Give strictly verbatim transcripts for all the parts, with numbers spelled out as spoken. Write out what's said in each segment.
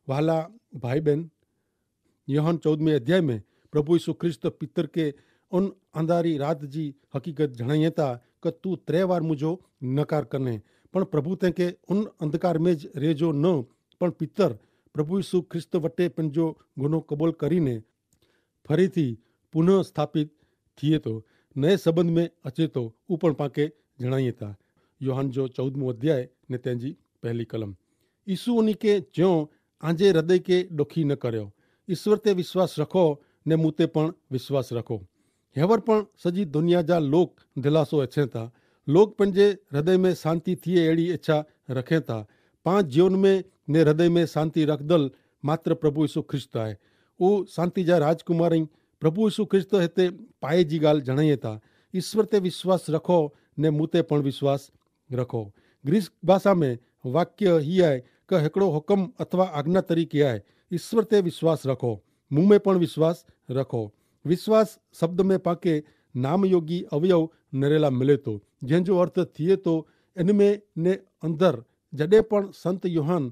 વહાલા ભાઈબેન, યોહાન ચૌદમે અધ્યાય મેં પ્રભુ ઈસુ ખ્રિસ્ત પિતર કે ઉન અંધારી રાત જી હકીકત જણાઈ થા, કે તું ત્રે વાર મુજો નકાર કરને. પણ પ્રભુ તેંકે ઉન અંધકાર મેં જ રેજો ન, પણ પિતર પ્રભુ ઈસુ ખ્રિસ્ત વટે પન જો ગુનો કબૂલ કરીને ફરીથી પુનઃ સ્થાપિત થિયે તો, નય સંબંધ મેં અચેતો, ઉપણ પાંકે જણાઈ થા. યોહાન જો ચૌદમો અધ્યાય ને તેની પહેલી કલમ. ઈસુ ઉની કે ચ્યો, આજે હૃદય કે ડોખી ન કર્યો. ઈસ્વર તે વિશ્વાસ રખો, ને મુતે પણ વિશ્વાસ રખો. હેવર પણ સજી દુનિયા જા લોક દિલાસો એછે થા. લોક પન જે હૃદય મેં શાંતિ થિયે એડી ઇચ્છા રખે થા. પાંચ જીવન મેં ને હૃદય મેં શાંતિ રખદલ માત્ર પ્રભુ ઈસુ ખ્રિસ્ત આય. ઉ શાંતિ જા રાજકુમાર અહીં. પ્રભુ ઈસુ ખ્રિસ્ત હેતે પાયે જી ગાલ જણાયે થા. ઈસ્વર તે વિશ્વાસ રખો, ને મુતે પણ વિશ્વાસ રખો. ગ્રીસ ભાષા મેં વાક્ય હી આય, કે હેકડો હુકમ અથવા આજ્ઞા તરીકે આય. ઈસ્વર તે વિશ્વાસ રખો, મુમે પણ વિશ્વાસ રખો. વિશ્વાસ શબ્દ મેં પાંકે નામયોગી અવયવ નરેલા મિલે તો, જેન જો અર્થ થિયે તો, એન મેં ને અંદર. જડે પણ સંત યોહાન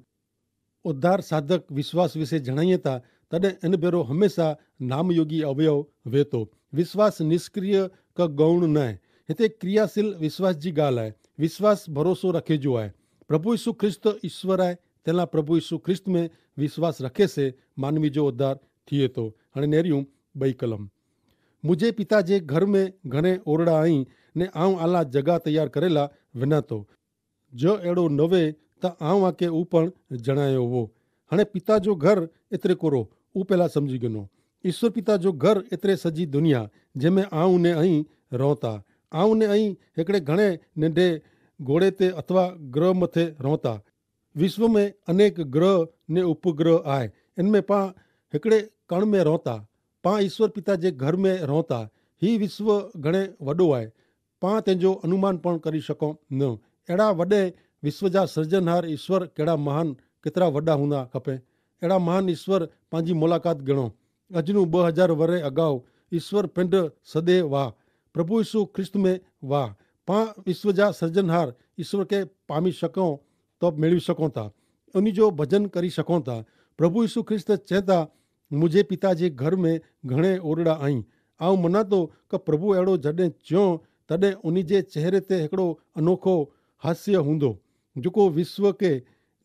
ઉદ્ધાર સાધક વિશ્વાસ વિશે જણાયે થા, તદે એન ભેરો હમેંશા નામયોગી અવયવ વેતો. વિશ્વાસ નિષ્ક્રિય કા ગૌણ નાય. હેતા ક્રિયાશીલ વિશ્વાસ જી ગાલ આય. વિશ્વાસ ભરોસો રખે જો આય. પ્રભુ ઈસુ ખ્રિસ્ત ઈસ્વર આય. તેલા પ્રભુ ઈસુ ખ્રિસ્ત મેં વિશ્વાસ રખે સે માનવી જો ઉદ્ધાર થિયે તો. હણે નેર્યું બઈ કલમ. મુઝે પિતા જે ઘર મેં ઘણે ઓરડા અહીં, ને આઉં આલા જગા તૈયાર કરેલા વિના તો. જો એડો નવે તા આઉં આકે ઉપણ જણાયો વો. હણે પિતા જો ઘર એતરે કોરો ઉપેલા સમઝી ગનો. ઈસ્વર પિતા જો ઘર એતરે સજી દુનિયા, જેમે આઉં ને અહીં રોતા. આઉં ને અહીં હેકડે ઘણે નેંધે ગોડે તે અથવા ગ્રહ મતે રોતા. વિશ્વ મેં અનેક ગ્રહ ને ઉપગ્રહ આય. એન મેં પા હેકડે કણ મેં રોતા. પા ઈસ્વર પિતા જે ઘર મેં રોતા. હી વિશ્વ ઘણે વડો આય. પા તેનજો અનુમાન પણ કરી શકો ન. એડા વડે વિશ્વ જા સર્જનહાર ઈસ્વર કેડા મહાન, કેતરા વડા હુંદા ખપે? એડા મહાન ઈસ્વર પાંજી મુલાકાત ગણો. અજનું બહ હજાર વરે અગાઉ ઈસ્વર પેંધ સદે વાહ, પ્રભુ ઈસુ ખ્રિસ્ત મેં વાહ. પા વિશ્વ જા સર્જનહાર ઈસ્વર કે પામી શકો તો મેળવી શકો થા. ઉની જો ભજન કરી શકો થા. પ્રભુ ઈસુ ખ્રિસ્ત ચેતા, મુઝે પિતા જે ઘર મેં ઘણે ઓરડા અહીં. આઉં મનાતો કે પ્રભુ એડો જડે ચ્યો, તદે ઉની જે ચહેરે તે હેકડો અનોખો હાસ્ય હુંદો. જોકો વિશ્વ કે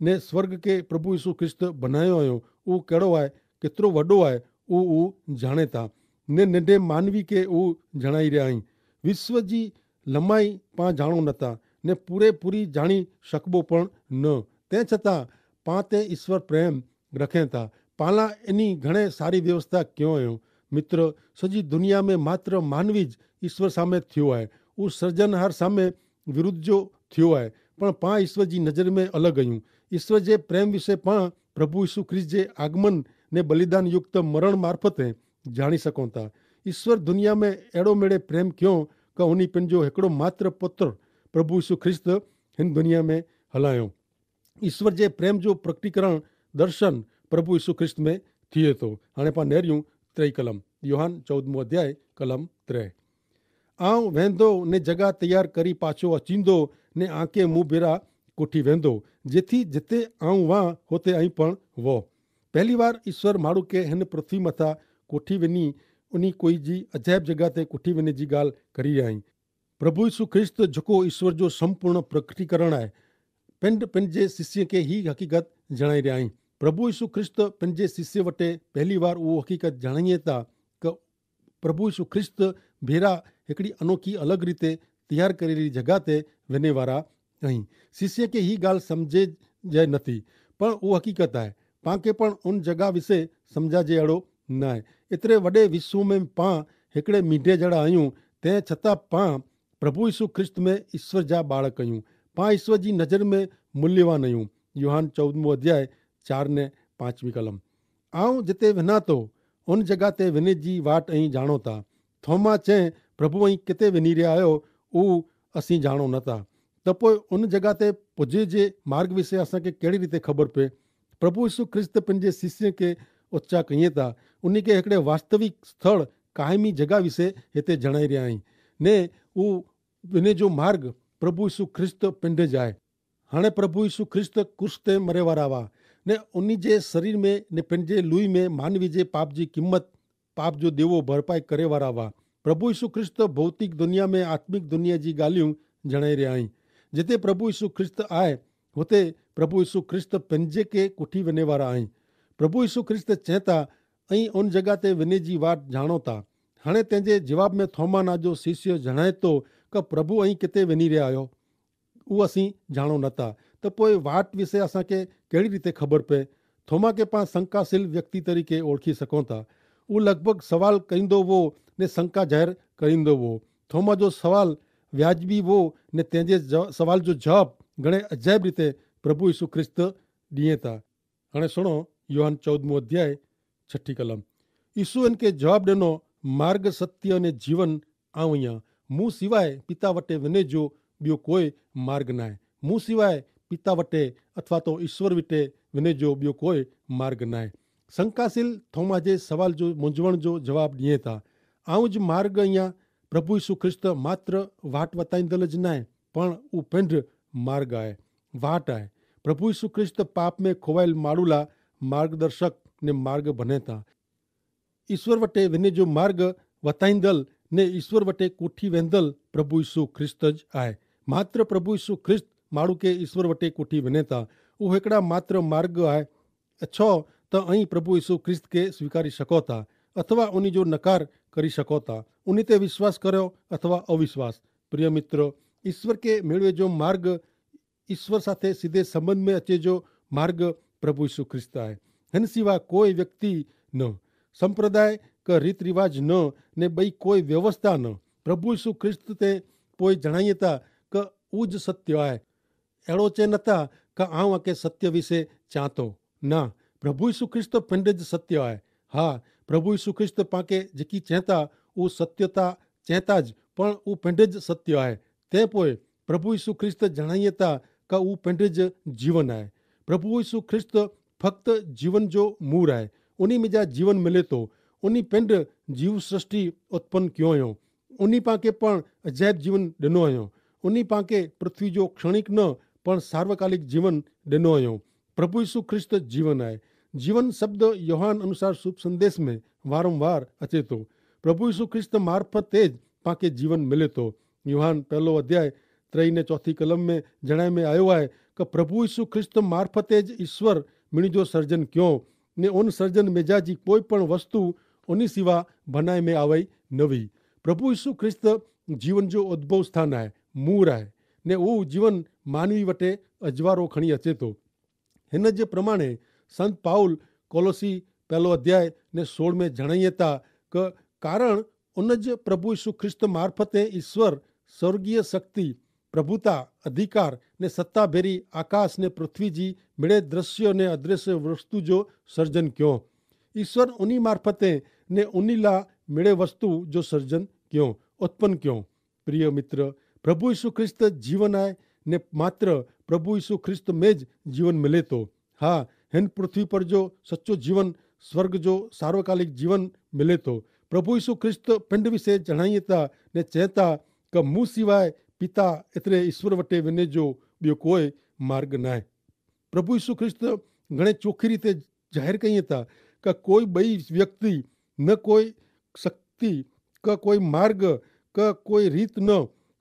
ને સ્વર્ગ કે પ્રભુ ઈસુ ખ્રિસ્ત બનાયો આયો, ઉ કેડો આય, કેતરો વડો આય, ઉ ઉ જાણે થા. ને નેંધે માનવી કે ઉ જણાઈ રહ્યા અહીં. વિશ્વ જી લમાઈ પા જાણો નતા, ને પૂરેપૂરી જાણી શકબો પણ ન. તે છતાં પા તે ઈસ્વર પ્રેમ રખે થા. પાલા એની ઘણે સારી વ્યવસ્થા ક્યો આયો. મિત્ર, સજી દુનિયા મેં માત્ર માનવી જ ઈસ્વર સામે થ્યો આય. ઉસ સર્જનહાર સામે વિરુદ્ધ જો થ્યો આય. પણ પા ઈસ્વર જી નજર મેં અલગ અયું. ઈસ્વર જે પ્રેમ વિશે પા પ્રભુ ઈસુ ખ્રિસ્ત જે આગમન ને બલિદાન યુક્ત મરણ મારફત હૈ જાણી સકોતા. ઈસ્વર દુનિયા મેં એડો મેડે પ્રેમ ક્યો, કે ઉની પેનજો હેકડો માત્ર પુત્ર પ્રભુ ઈસુ ખ્રિસ્ત હેન દુનિયા મેં હલાયો. ઈસ્વર જે પ્રેમ જો પ્રકટીકરણ દર્શન પ્રભુ ઈસુ ખ્રિસ્ત મેં થિયે તો. હણે પા નેર્યું ત્રેય કલમ, યોહાન ચૌદમો અધ્યાય કલમ ત્રે. આઉં વેંધો ને જગા તૈયાર કરી પાછો અચીંદો, ને આંકે મુભેરા કોઠી વેંધો, જેથી જેતે આઉં વાં હોતે અહીં પણ વો. પહેલી વાર ઈસ્વર માણું કે હેન પૃથ્વી મતા કોઠી વેની ઉની કોઈ જી અજાયબ જગા તે કોઠી વેને જી ગાલ કરી રહ્યા હૈં. પ્રભુ ઈસુ ખ્રિસ્ત જકો ઈસ્વર જો સંપૂર્ણ પ્રકટીકરણ આય. પેંડ પેંડ જે શિષ્ય કે હી હકીકત જણાઈ રહ્યા હૈં. પ્રભુ ઈસુ ખ્રિસ્ત પેંડ જે શિષ્ય વટે પહેલી વાર ઉહ હકીકત જણાઈ થા, કે પ્રભુ ઈસુ ખ્રિસ્ત ભેરા હેકડી અનોખી અલગ રીતે તૈયાર કરેલી જગા તે વેને વારા અહીં. શિષ્ય કે હી ગાલ સમઝે જે નથી, પણ ઉહ હકીકત આય. પાંકે પણ ઉન જગા વિશે સમઝા જે એડો નાય. એતરે વડે વિશ્વ મેં પાં હેકડે મીંડે જેડા અયું, તે છતાં પાં પ્રભુ ઈસુ ખ્રિસ્ત મેં ઈસ્વર જા બાળક અયું. પાં ઈસ્વર જી નજર મેં મૂલ્યવાન અયું. યોહાન ચૌદમો અધ્યાય ચાર ને પાંચમી કલમ. આઉં જેતે વિના તો ઉન જગા તે વિને જી વાટ અહીં જાણો તા. થોમા ચે, પ્રભુ અહીં કેતે વિની રહ્યા આયો, ઉ અસી જાણો નતા. તો પોય ઉન જગા તે પજે જે માર્ગ વિશે અસાંકે કેડી રીતે ખબર પે? પ્રભુ ઈસુ ખ્રિસ્ત પન જે શિષ્ય કે ઓચ્ચા કહિયે તા ઉની કે હેકડે વાસ્તવિક સ્થળ કાયમી જગા વિશે હેતે જણાઈ રહ્યા હૈં. ને ઉ વિને જો માર્ગ પ્રભુ ઈસુ ખ્રિસ્ત પન જે જાય. હાણે પ્રભુ ઈસુ ખ્રિસ્ત કુર્સ તે મરે વારા વા. ને ઉની જે શરીર મેં ને પેનજે લુઈ મેં માનવી જે પાપ જી કિંમત પાપ જો દેવો ભરપાઈ કરે વારા વા. પ્રભુ ઈસુ ખ્રિસ્ત ભૌતિક દુનિયા મેં આત્મિક દુનિયા જી ગાલિયું જણાઈ રહ્યા હૈં. જેતે પ્રભુ ઈસુ ખ્રિસ્ત આય હોતે પ્રભુ ઈસુ ખ્રિસ્ત પેનજે કે કુઠી વેને વારા હૈં. પ્રભુ ઈસુ ખ્રિસ્ત ચેતા અહીં ઉન જગા તે વેને જી વાટ જાણો તા. હણે તેનજે જવાબ મેં થોમા ના જો શિષ્ય જણાયતો કે પ્રભુ અહીં કેતે વેની રહ્યા હો? ઉ અસી જાણો નતા. તો પોય વાટ વિશે અસાંકે કહેડી રીતે ખબર પે? થોમા કે પાં શંકાશીલ વ્યક્તિ તરીકે ઓળખી સકોતા. ઉ લગભગ સવાલ કઈંદો વો ને શંકા જાહેર કઈંદો વો. થોમા જો સવાલ વ્યાજબી વો ને તેનજે સવાલ જો જવાબ ઘણે અજાયબ રીતે પ્રભુ ઈસુ ખ્રિસ્ત દિયે તા. અને સુણો, યોહાન ચૌદમો અધ્યાય છઠી કલમ. ઈસુ એન કે જવાબ દેનો, માર્ગ સત્ય અને જીવન આઉં હિયા. મું સિવાય પિતા વટે વેને જો બ્યો કોઈ માર્ગ નાય. મું સિવાય પિતા વટે અથવા તો ઈસ્વર વટે વેને જો બ્યો કોઈ માર્ગ નાય. શંકાશીલ થોમા જે સવાલ જો મુંજવણ જો જવાબ દિયે તા. આઉં જ માર્ગ હિયા. પ્રભુ ઈસુ ખ્રિસ્ત માત્ર વાટ વતાઈંદલ જ નાય, પણ ઉપેંડ માર્ગ આય, વાટ આય. પ્રભુ ઈસુ ખ્રિસ્ત પાપ મેં ખોવાયેલ માડૂલા માર્ગદર્શક ને માર્ગ ભને તા. ઈસ્વર વટે વેને જો માર્ગ વતાઈંદલ ને ઈસ્વર વટે કોઠી વેંદલ પ્રભુ ઈસુ ખ્રિસ્ત જ આય. માત્ર પ્રભુ ઈસુ ખ્રિસ્ત માડૂ કે ઈસ્વર વટે કોઠી વેને તા. ઉહ એકડા માત્ર માર્ગ આય. અચ્છો, તો અહીં પ્રભુ ઈસુ ખ્રિસ્ત કે સ્વીકારી શકો તા અથવા ઉની જો નકાર કરી શકો તા. ઉની તે વિશ્વાસ કરો અથવા અવિશ્વાસ. પ્રિય મિત્ર, ઈસ્વર કે મેળવે જો માર્ગ ઈસ્વર સાથે સીધે સંબંધ મેં અચે જો માર્ગ પ્રભુ ઈસુ ખ્રિસ્ત આય. હેન સિવા કોઈ વ્યક્તિ ન, સંપ્રદાય કે રીતરિવાજ ન, ને બઈ કોઈ વ્યવસ્થા ન. પ્રભુ ઈસુ ખ્રિસ્ત તે પોય જણાયે તા કે ઉજ સત્ય આય. એડો ચે નતા કે આઉં આકે સત્ય વિશે ચાંતો. ના, પ્રભુ ઈસુ ખ્રિસ્ત પેંડે જ સત્ય આય. હા, પ્રભુ ઈસુ ખ્રિસ્ત પાંકે જેકી ચેંતા ઉ સત્યતા ચેંતા જ, પણ ઉપેંડે જ સત્ય આય. તે પોય પ્રભુ ઈસુ ખ્રિસ્ત જણાયે તા કે ઉપેંડે જ જીવન આય. પ્રભુ ઈસુ ખ્રિસ્ત ફક્ત જીવન જો મૂર આય. ઉની મેં જા જીવન મિલે તો ઉની પેંડ જીવ સૃષ્ટિ ઉત્પન્ન ક્યો અયો. ઉની પાંકે પણ અજાયબ જીવન ડેનો અયો. ઉની પાંકે પૃથ્વી જો ક્ષણિક ન પણ સાર્વકાલિક જીવન ડેનો અયો. પ્રભુ ઈસુ ખ્રિસ્ત જીવન આય. જીવન શબ્દ યોહાન અનુસાર શુભ સંદેશ મેં વારંવાર અચેતો. પ્રભુ ઈસુ ખ્રિસ્ત મારફત તે જ પાંકે જીવન મિલેતો. યોહાન પહેલો અધ્યાય ત્રય ને ચોથી કલમ મેં જણાય મેં આયો આય કે પ્રભુ ઈસુ ખ્રિસ્ત મારફતે જ ઈસ્વર મિણી જો સર્જન ક્યો, ને ઉન સર્જન મેં જા જી કોઈ પણ વસ્તુ ઉની સિવા ભનાઈ મેં આવય નવી. પ્રભુ ઈસુ ખ્રિસ્ત જીવન જો ઉદ્ભવ સ્થાન આય, મૂર આય, ને ઉ જીવન માનવી વટે અજવારો ખણી અચેતો. હેન જે પ્રમાણે સંત પાઉલ કોલોસી પહેલો અધ્યાય ને સોળ મેં જણાયે તા કે કારણ ઉન જ પ્રભુ ઈસુ ખ્રિસ્ત મારફતે ઈસ્વર સ્વર્ગીય શક્તિ, પ્રભુતા, અધિકાર ને સત્તા ભેરી આકાશ ને પૃથ્વી જી મેળે દ્રશ્ય ને અદ્રશ્ય વસ્તુ જો સર્જન ક્યો. ઈસ્વર ઉની મારફતે ને ઉની લા મેળે વસ્તુ જો સર્જન ક્યો, ઉત્પન ક્યો. પ્રિય મિત્ર, પ્રભુ ઈસુ ખ્રિસ્ત જીવન આય, ને માત્ર પ્રભુ ઈસુ ખ્રિસ્ત મેં જ જીવન મિલેતો. હા, હેન પૃથ્વી પર જો સચો જીવન, સ્વર્ગ જો સાર્વકાલિક જીવન મિલેતો. પ્રભુ ઈસુ ખ્રિસ્ત પિંડ વિશે જણાયે તા ને ચેતા કે મું સિવાય પિતા એતરે ઈસ્વર વટે વેને જો બ્યો કોઈ માર્ગ નાય. પ્રભુ ઈસુ ખ્રિસ્ત ઘણે ચોખી રીતે જાહેર કહિયે તા કે કોઈ બઈ વ્યક્તિ, ન કોઈ શક્તિ, કે કોઈ માર્ગ, કે કોઈ રીત ન,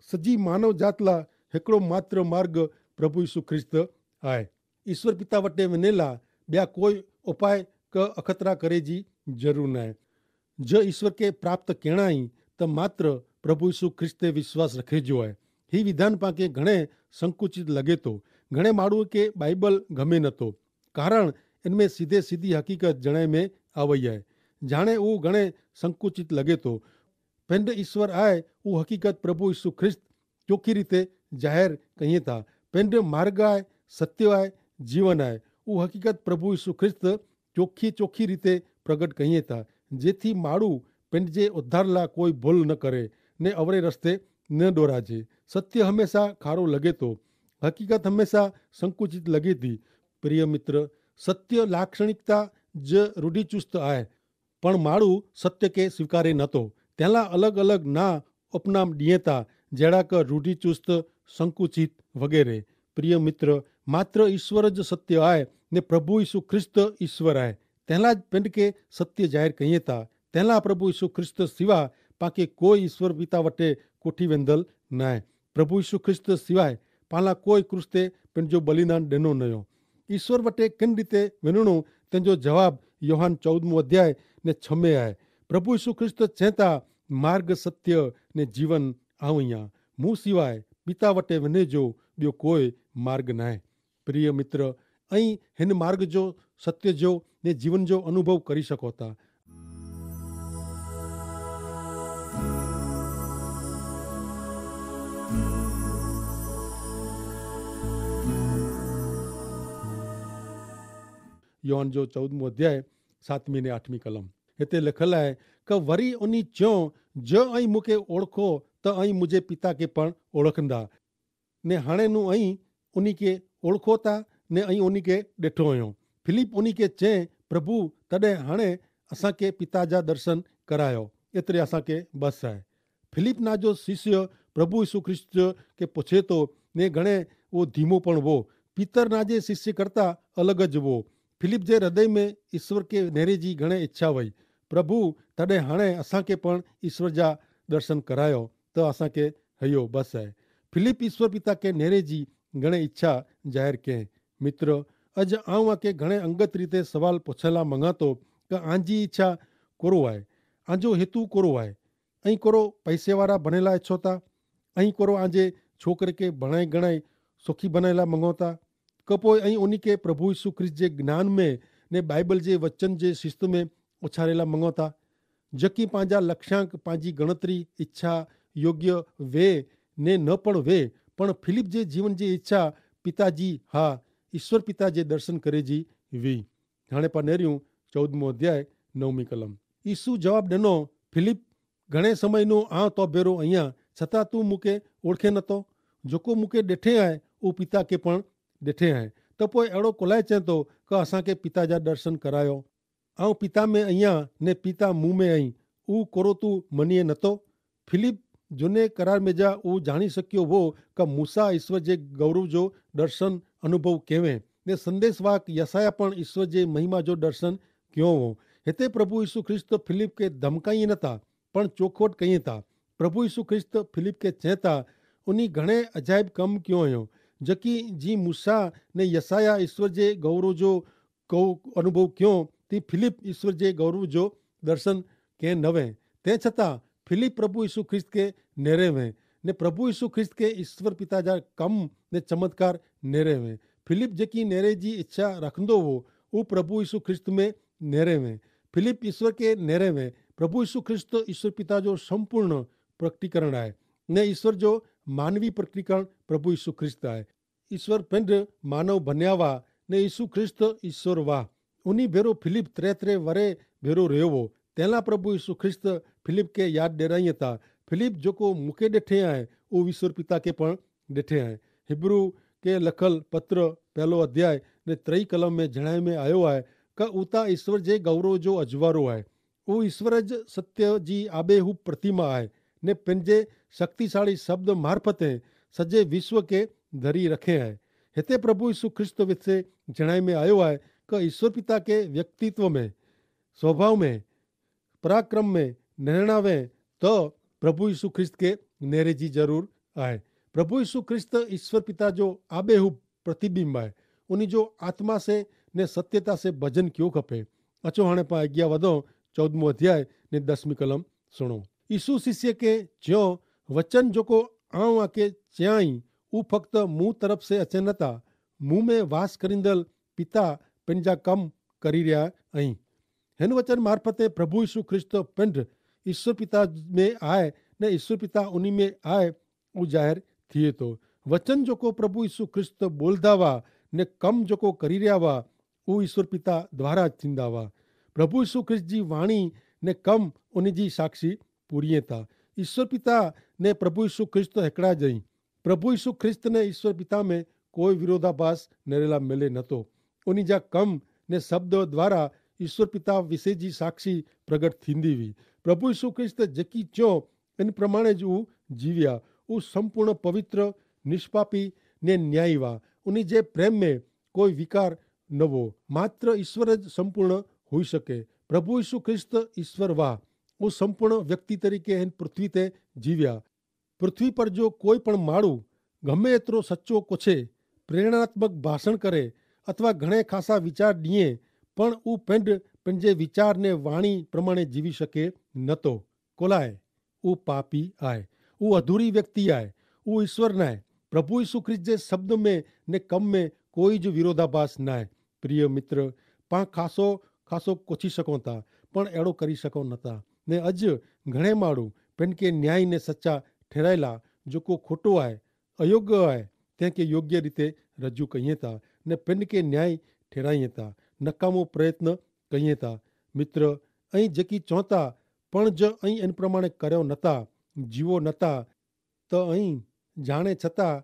સજી માનવ જાતલા હેકડો માત્ર માર્ગ પ્રભુ ઈસુ ખ્રિસ્ત આય. ઈસ્વર પિતા વટે વેનેલા બ્યા કોઈ ઉપાય કે અખતરા કરે જી જરૂર નાય. જો ઈસ્વર કે પ્રાપ્ત કહેણાઈ તો માત્ર પ્રભુ ઈસુ ખ્રિસ્તે વિશ્વાસ રખે જો આય. હી વિધાન પાંકે ઘણે સંકુચિત લગેતો. ઘણે માણું કે બાઈબલ ગમે નતો, કારણ એન મેં સીધે સીધી હકીકત જણાય મેં આવય હૈ. જાણે ઉં ઘણે સંકુચિત લગેતો. પેંધ ઈસ્વર આય ઉં હકીકત પ્રભુ ઈસુ ખ્રિસ્ત ચોખી રીતે જાહેર કહિયે તા. પેંધ માર્ગ આય, સત્ય આય, જીવન આય. ઉં હકીકત પ્રભુ ઈસુ ખ્રિસ્ત ચોખી ચોખી રીતે પ્રગટ કહિયે તા, જેથી માડૂ પેંધ જે ઉદ્ધારલા કોઈ ભૂલ ન કરે ને અવરે રસ્તે ન દોરાજે. સત્ય હમેંશા ખારો લગેતો, હકીકત હમેંશા સંકુચિત લગેતી. પ્રિય મિત્ર, સત્ય લાક્ષણિકતા જ રૂઢિચુસ્ત આય, પણ માડૂ સત્ય કે સ્વીકારે નતો. તેલા અલગ અલગ ના અપનામ દિયેતા, જેડા કે રૂઢિચુસ્ત, સંકુચિત વગેરે. પ્રિય મિત્ર, માત્ર ઈસ્વર જ સત્ય આય, ને પ્રભુ ઈસુ ખ્રિસ્ત ઈસ્વર આય. તેના જ પેંડ કે સત્ય જાહેર કહિયે તા. તેના પ્રભુ ઈસુ ખ્રિસ્ત સિવા પાંકે કોઈ ઈસ્વર પિતા વટે કોઠી વેંધલ નાય. પ્રભુ ઈસુ ખ્રિસ્ત સિવાય પાંલા કોઈ ક્રૂસ તે પેંડ જો બલિદાન ડેનો નયો. ઈસ્વર વટે કેન રીતે વેનણો? તેનો જવાબ યોહાન ચૌદમો અધ્યાય ને છમે આય. પ્રભુ ઈસુ ખ્રિસ્ત ચેતા, માર્ગ સત્ય ને જીવન આઉં હિયા. મું સિવાય પિતા વટે વને જો બ્યો કોઈ માર્ગ નાય. પ્રિય મિત્ર, અહીં હેન માર્ગ જો, સત્ય જો ને જીવન જો અનુભવ કરી શકો તા. યોહાન જો ચૌદમો અધ્યાય, સાતમી ને આઠમી કલમ. હેતા લખેલા હૈ કે વરી ઉની ચ્યો, જો અહીં મુકે ઓળખો, તો અહીં મુઝે પિતા કે પણ ઓળખંદા. ને હાણે નું અહીં ઉની કે ઓળખો તા, ને અહીં ઉની કે ડેઠો અયો. ફિલિપ ઉની કે ચે, પ્રભુ, તદે હાણે અસાંકે પિતા જા દર્શન કરાયો, એતરે અસાંકે બસ હૈ. ફિલિપ ના જો શિષ્ય પ્રભુ ઈસુ ખ્રિસ્ત કે પછે તો, ને ઘણે વો ધીમો પણ વો, પિતર ના જે શિષ્ય કરતા અલગ જ વો. ફિલિપ જે હૃદય મેં ઈસ્વર કે નેરે જી ઘણે ઇચ્છા વય. પ્રભુ, તદે હાણે અસાંકે પણ ઈસ્વર જા દર્શન કરાયો, તો અસાંકે હયો બસ હૈ. ફિલિપ ઈસ્વર પિતા કે નેરે જી ઘણે ઇચ્છા જાહેર કે. મિત્ર, અજ આઉં આકે ઘણે અંગત રીતે સવાલ પછેલા મંગાતો, કે આંજી ઇચ્છા કોરો આય? આંજો હેતુ કોરો આય? અહીં કોરો પૈસેવારા ભણેલા ઇચ્છોતા? અહીં કોરો આજે છોકરે કે ભણાઈ ગણાઈ સોખી ભણાયેલા મંગોતા? કપોય અહીં ઉની કે પ્રભુ ઈસુ ખ્રિસ્ત જે જ્ઞાન મેં ને બાઈબલ જે વચન જે શિસ્ત મેં ઓછારેલા મંગોતા? જકી પાંજા લક્ષ્યાંક પાંજી ગણતરી ઇચ્છા યોગ્ય વે ને ન પણ વે, પણ ફિલિપ જે જીવન જે ઇચ્છા પિતાજી, હા, ઈસ્વર પિતા જે દર્શન કરે જી વી. હાણે પા નેર્યું ચૌદમો અધ્યાય નવમી કલમ. ઈસુ જવાબ દેનો, ફિલિપ, ઘણે સમયનો આ તો ભેરો અહિયા, છતાં તું મુકે ઓળખે નતો? જોકો મુકે દેઠે આય, ઉ પિતા કે પણ દેઠે આય. તો પોય એડો કોલાય ચેતો કે અસાંકે પિતા જા દર્શન કરાયો? આઉં પિતા મેં અહિયા ને પિતા મું મેં અહીં, ઉ કોરો તું મનીએ નતો? ફિલિપ જોને કરાર મેં જા ઉ જાણી શક્યો વો કે મૂસા ઈસ્વર જે ગૌરવ જો દર્શન અનુભવ કહેવે, ને સંદેસવાક યસાયા પણ ઈસ્વર જે મહિમા જો દર્શન ક્યો વો. હેતે પ્રભુ ઈસુ ખ્રિસ્ત ફિલિપ કે ધમકાઈ નતા, પણ ચોખવટ કઈ તા. પ્રભુ ઈસુ ખ્રિસ્ત ફિલિપ કે ચેતા, ઉની ઘણે અજાયબ કમ ક્યો હૈં, જકી જી મૂસા ને યસાયા ઈસ્વર જે ગૌરવ જો કઉ અનુભવ ક્યો, તી ફિલિપ ઈસ્વર જે ગૌરવ જો દર્શન કે નવે. તે છતાં ફિલિપ પ્રભુ ઈસુ ખ્રિસ્ત કે નેરે વે, ને પ્રભુ ઈસુ ખ્રિસ્ત કે ઈસ્વર પિતા જા કમ ને ચમત્કાર નેરે વે. ફિલિપ જેકી નેરે જી ઇચ્છા રાખંદો વો, ઉપ પ્રભુ ઈસુ ખ્રિસ્ત મેં નેરે વે. ફિલિપ ઈસ્વર કે નેરે વે. પ્રભુ ઈસુ ખ્રિસ્ત ઈસ્વર પિતા જો સંપૂર્ણ પ્રકટીકરણ આય, ને ઈસ્વર જો માનવી પ્રકટીકરણ પ્રભુ ઈસુ ખ્રિસ્ત આય. ઈસ્વર પિંડ માનવ ભન્યાવા, ને ઈસુ ખ્રિસ્ત ઈસ્વર વાહ. ઉની ભેરો ફિલિપ ત્રે ત્રે વરે ભેરો રહેવો. તેલા પ્રભુ ઈસુ ખ્રિસ્ત ફિલિપ કે યાદ ડેરાઈ તા, ફિલિપ જોકો મુકે ડેઠે આય, ઉ ઈસ્વર પિતા કે પણ ડેઠે આય. હિબ્રૂ કે લખલ પત્ર પહેલો અધ્યાય ને ત્રય કલમ મેં જણાય મેં આયો આય, કે ઉતા ઈસ્વર જે ગૌરવ જો અજવારો આય. ઉ ઈસ્વર જ સત્ય જી આબેહૂબ પ્રતિમા આય, ને પેનજે શક્તિશાળી શબ્દ મારફતે સજે વિશ્વ કે ધરી રખે આય. હેતે પ્રભુ ઈસુ ખ્રિસ્ત વિશે જણાઈ મેં આયો આય, કે ઈસ્વર પિતા કે વ્યક્તિત્વ મેં, સ્વભાવ મેં, પરાક્રમ મેં નેરણા વે, તો પ્રભુ ઈસુ ખ્રિસ્ત કે નેરે જી જરૂર આય. પ્રભુ ઈસુ ખ્રિસ્ત ઈસ્વર પિતા જો આબેહૂબ પ્રતિબિંબ આય. ઉની જો આત્મા સે ને સત્યતા સે ભજન ક્યો ખપે. અચો હણે પા અગિયા વધો, ચૌદમો અધ્યાય ને દસમી કલમ સુણો. ઈસુ શિષ્ય કે જ્યો, વચન જોકો આઉં આકે ચ્યાઈ, ઉં ફક્ત મું તરફ સે અચે નતા, મું મેં વાસ કરીંદલ પિતા પેનજા કમ કરી રહ્યા અહીં. હેન વચન મારફતે પ્રભુ ઈસુ ખ્રિસ્ત પેંધ ઈસુ પિતા મેં આય, ને ઈસુ પિતા ઉની મેં આય, ઉજાહેર થિયે તો. વચન જોકો પ્રભુ ઈસુ ખ્રિસ્ત બોલદાવા ને કમ જોકો કરી રહ્યા વા, ઉ ઈસુ પિતા દ્વારા જ થિંદાવા. પ્રભુ ઈસુ ખ્રિસ્ત જી વાણી ને કમ ઉની જી સાક્ષી પૂરિયે તા. ઈસુ પિતા ને પ્રભુ ઈસુ ખ્રિસ્ત હેકડા જઈ. પ્રભુ ઈસુ ખ્રિસ્ત ને ઈસુ પિતા મેં કોઈ વિરોધાભાસ નરેલા મેલે નતો. ઉની જા કમ ને શબ્દ દ્વારા ઈસુ પિતા વિશે જી સાક્ષી પ્રગટ થીંદી વી. પ્રભુ ઈસુ ખ્રિસ્ત જેકી ચ્યો એન પ્રમાણે જ ઉં જીવ્યા. ઉં સંપૂર્ણ પવિત્ર, નિષ્પાપી ને ન્યાયી વા. ઉની જે પ્રેમ મેં કોઈ વિકાર નવો. માત્ર ઈસ્વર જ સંપૂર્ણ હોઈ શકે. પ્રભુ ઈસુ ખ્રિસ્ત ઈસ્વર વાહ, ઉં સંપૂર્ણ વ્યક્તિ તરીકે હેન પૃથ્વી તે જીવ્યા. પૃથ્વી પર જો કોઈ પણ માળું ગમે એતરો સચો કોછે, પ્રેરણાત્મક ભાષણ કરે, અથવા ઘણે ખાસા વિચાર દિયે, પણ ઉં પેંડ પેંજે વિચારને વાણી પ્રમાણે જીવી શકે નતો. કોલાએ ઉપાપી આય, ઉ અધૂરી વ્યક્તિ આય, ઉ ઈસ્વર નાય. પ્રભુ ઈસુ ખ્રિસ્ત જે શબ્દ મેં ને કમ મેં કોઈ જ વિરોધાભાસ નાય. પ્રિય મિત્ર, પાં ખાસો ખાસો કોછી શકો તા, પણ એડો કરી શકો નતા. ને અજ ઘણે માળું પેન કે ન્યાયી ને સચા ઠેરાયેલા, જોકો ખોટો આય, અયોગ્ય આય, તેં કે યોગ્ય રીતે રજૂ કહિયે તા, ને પેન કે ન્યાયી ઠેરાયે તા, નકામો પ્રયત્ન કહિયે તા. મિત્ર, અહીં જેકી ચોંતા પણ જ અહીં એન પ્રમાણે કર્યો નતા, જીવો નતા, તો અહીં જાણે છતાં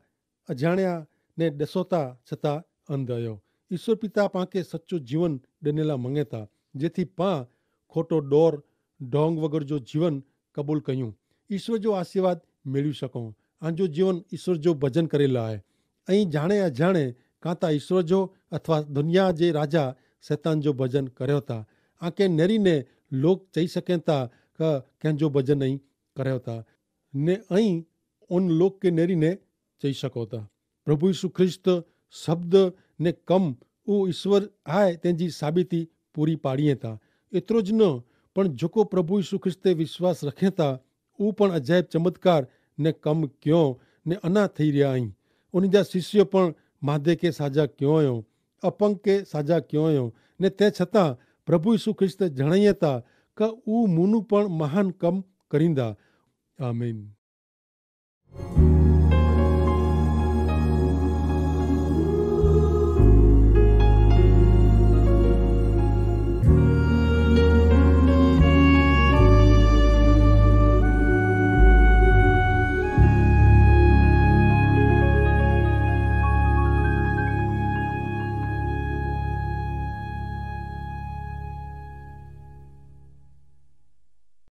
અજાણ્યા ને ડસોતા છતાં અંધ અયો. ઈસ્વર પિતા પાંકે સચો જીવન ડનેલા મંગેતા, જેથી પાં ખોટો ડોર ઢોંગ વગર જો જીવન કબૂલ કહ્યું, ઈસ્વર જો આશીર્વાદ મેળવી શકો. આજો જીવન ઈસ્વર જો ભજન કરેલા હૈ. અહીં જાણે અજાણે કાંતા ઈસ્વર જો અથવા દુનિયા જે રાજા સૈતાન જો ભજન કર્યો તા. આંકે નેરી ને લોક ચહી સકેતા કે કેંજો ભજન અહીં કર્યો તા. ને અહીં ઉન લોક કે નેરી ને ચહી શકો તા. પ્રભુ ઈસુ ખ્રિસ્ત શબ્દ ને કમ ઉ ઈસ્વર આય તેની સાબિતી પૂરી પાડીએ તા. એતરો જ ન, પણ જોકો પ્રભુ ઈસુ ખ્રિસ્તે વિશ્વાસ રખે તા, ઉ પણ અજાયબ ચમત્કાર ને કમ ક્યો ને અના થઈ રહ્યા અહીં. ઉની જા શિષ્યો પણ માધે કે સાજા ક્યો અયો, અપંગ કે સાજા ક્યો અયો, ને તે છતાં પ્રભુ ઈસુ ખ્રિસ્ત જણાયે તા કે ઉ મુનું પણ મહાન કમ કરીંદા. આમીન.